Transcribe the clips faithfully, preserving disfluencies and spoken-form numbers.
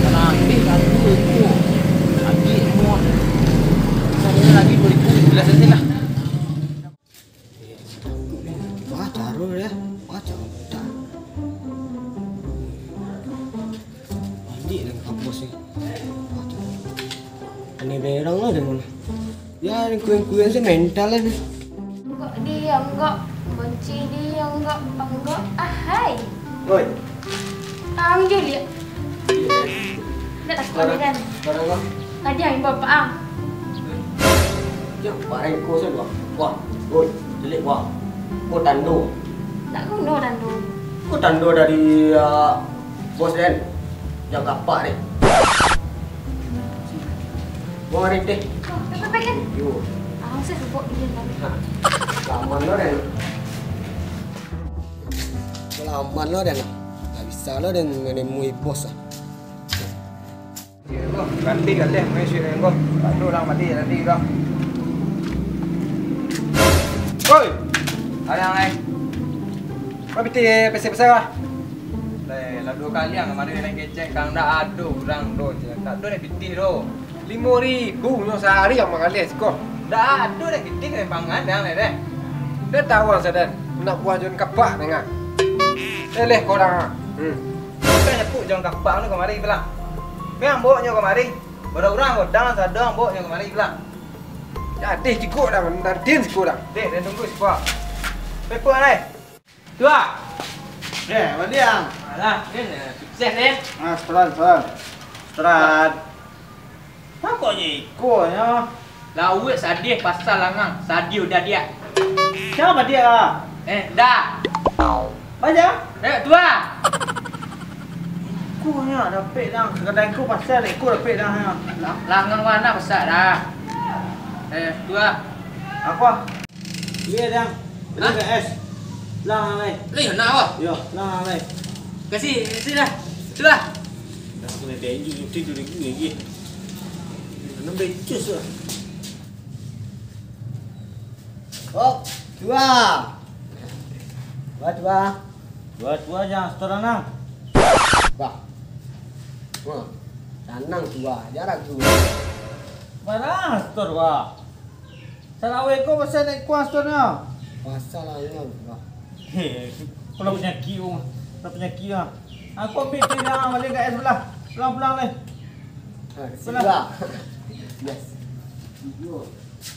Kalau ambil satu ekor, ambil semua. Satu lagi dua ribu, jelas saja lah. Wah, taruh ya. Wah, taruh. Balik dengan kampus ni. Wah, taruh. Ini berang lah dengan. Ya, ni kuen-kuen sih mental lah ni. Anggok di anggok, benci di anggok, anggok, ahai. Oi. Ang Juliet. Kau ni kan? Barang kau? Tadi ang imbau apak ang. Cak, barang kau sajo. Wah, oi, caliak wah. Kau tando. Tak guno tando. Kau tando dari, ah, bos den. Jan kapak deh. Kau hari teh. Oh, tak apa-apa kan? Yo. Ah, saya sibuk dia tadi. Ha. Laman lo den. Laman lo den. Tak bisa lo den menemui bos ah. Ganti, ganti, main sini ko. Tak ada orang mati, ganti dah. Oi! Ada yang lain. Apa piti, eh, pesa-pesa lah? Leh, lah dua kali yang kemarin naik kecek, kang dak ada orang tu je. Tak ada naik piti tu. Limo ribu nyo sehari yang mangalih siko. Dak ada naik piti naik pangan yang leh deh. Dah tahu ang sadan, nak buah jon kapak nengah. Eh, leh korang ah. Hmm. Bukan nyepuk jon kapak tu kemari bilang. Memang bawa nyo kemari. Barang urang ko, dah sadang bawa nyo kemari bilang. Jadi jiko dah, nanti siko dah. Deh, dan tunggu siko. Pepuk alai. Tuah. Deh, baliang. Alah, deh, sukses deh. Ah, seteran, seteran. Seteran. Pokoknya iko nyo. Lauik sadih pasal langang, sadih udah dia. Siapa dia? Eh, dah. Aja. Eh, tuah. Iko nyo dapek dang, sakadar iko pasal iko dapek dang nyo. Langang mana pasal dah. Eh, tuah. Apa? Iya, dang. Hah? Ini es. Lang alai. Lih, nak apa? Yo, lang alai. Kasih, kasih dah. Itulah. Dah kena denji, mesti dua ribu lagi. Enam becus lah. Oh, dua. Dua, dua. Dua, dua jangan setor nang. Bah. Wah, sanang dua, jarang dua. Barang setor, bah. Sarawek ko pasal naik kuas tu nyo. Pasal lah nyo, bah. Heh, kalau penyakit tu, kalau penyakit lah. Aku ambil tu dah, balik kat sebelah. Pulang-pulang ni. Ha, sebelah. Yes.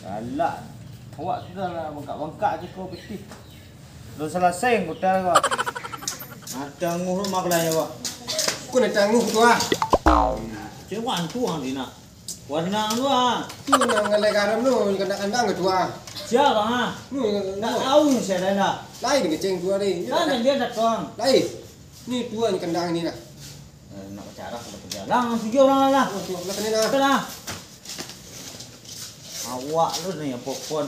Galak. Awak sudah lah bangkak-bangkak je ko piti. Belum selesai anggota ko. Ada nguh rumah kelai ko. Aku nak tangguh tu ah. Cewek tu ang Dina. Warna tu ah. Tu nang galai garam tu, kandang-kandang ke tu ah. Siapa ah? Tu nang Nak tahu ni saya dah. Lain keceng tu hari. Kan dia datang. Lain. Ni tu yang kandang ni nah. Eh, nak bicara sudah kerja. Lang, tujuh orang lah. Oh, tu lah kena nah. Kena. Awak tu ni apa pun.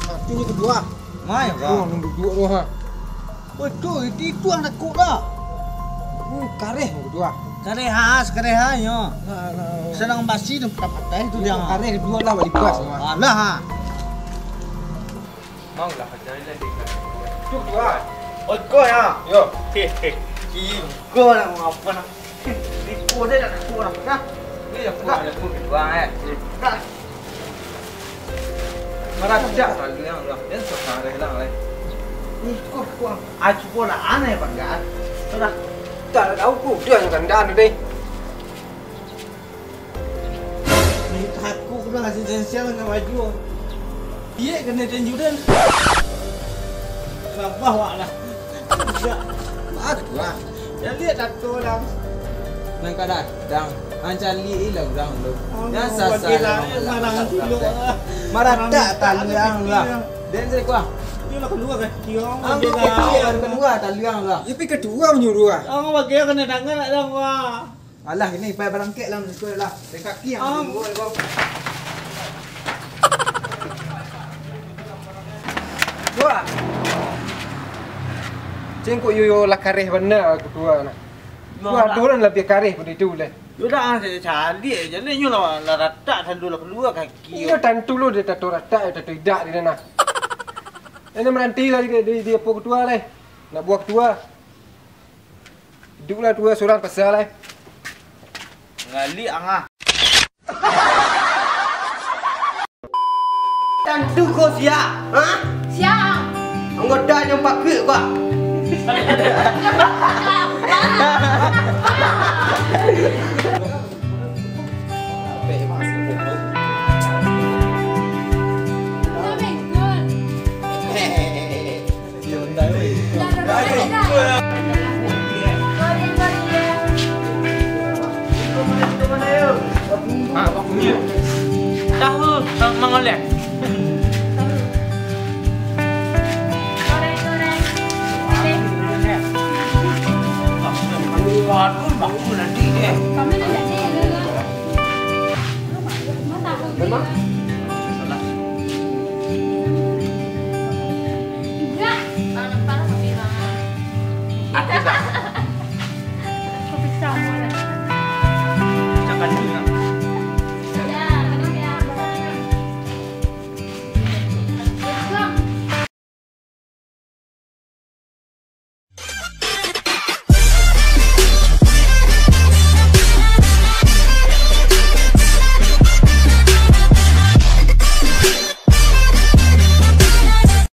Ha, tu ni kedua. Mai, Bang. Oh, nang duduk tu ha. Betul, itu, itu yang takut dah. Hmm, kareh yang kedua. Kareh ha, sekareh ha nyo. Ha, ha. Sedang basi tu patai tu dia. Kareh kedua lah balik pas. Alah ha. Mau lah kerja ni lah. Tu kedua. Oh, kau ya. Yo. Heh heh. Tiga nak apa nak? Tipu dia nak tipu orang. Dah. Ni dah pulang, dah pulang kedua, eh. Dah. Marah tak? Taliang lah. Dia sok marah lah, eh. Ni kau kuang. Ah, cuba lah, aneh bangga. Sudah. Tak tahu kau, dia yang kandang tu deh. Ni aku kena kasih tensial dengan baju. Iya, kena tenjudan. Rabah wak lah. Tidak. Aku lah. Jangan lihat tato dah. Nang ka datang, ang caliak lah urang tu. Oh, jan sasa lah marang dulu lah. Maratak taliang lah. Den saya kuah. Dia lah keluar kaki orang. Ang kaki lah keluar taliang lah. Tapi kedua menyuruh ah. Ang pakai kena tangan nak dah wah. Alah, ini pakai barangkek lah, sekolah lah. Dari kaki yang Ah. Dulu, bang. Wah. Cengkok yo, yo lah kareh bana aku tua nah. Wah, tu orang lebih kareh pun itu lah. Yo dah, ah, saya cari aja ni, nyo lah, lah ratak, selalu lah keluar kaki. Iyo, tantu lo dia tato ratak, tato idak dia nah. Ini meranti lah dia, dia, dia apa ketua lah. Nak buah ketua. Duduklah tua surang pasal eh. Ngalik angah. Tantu kau sia, ha? Siang. Anggota yang pakai kau.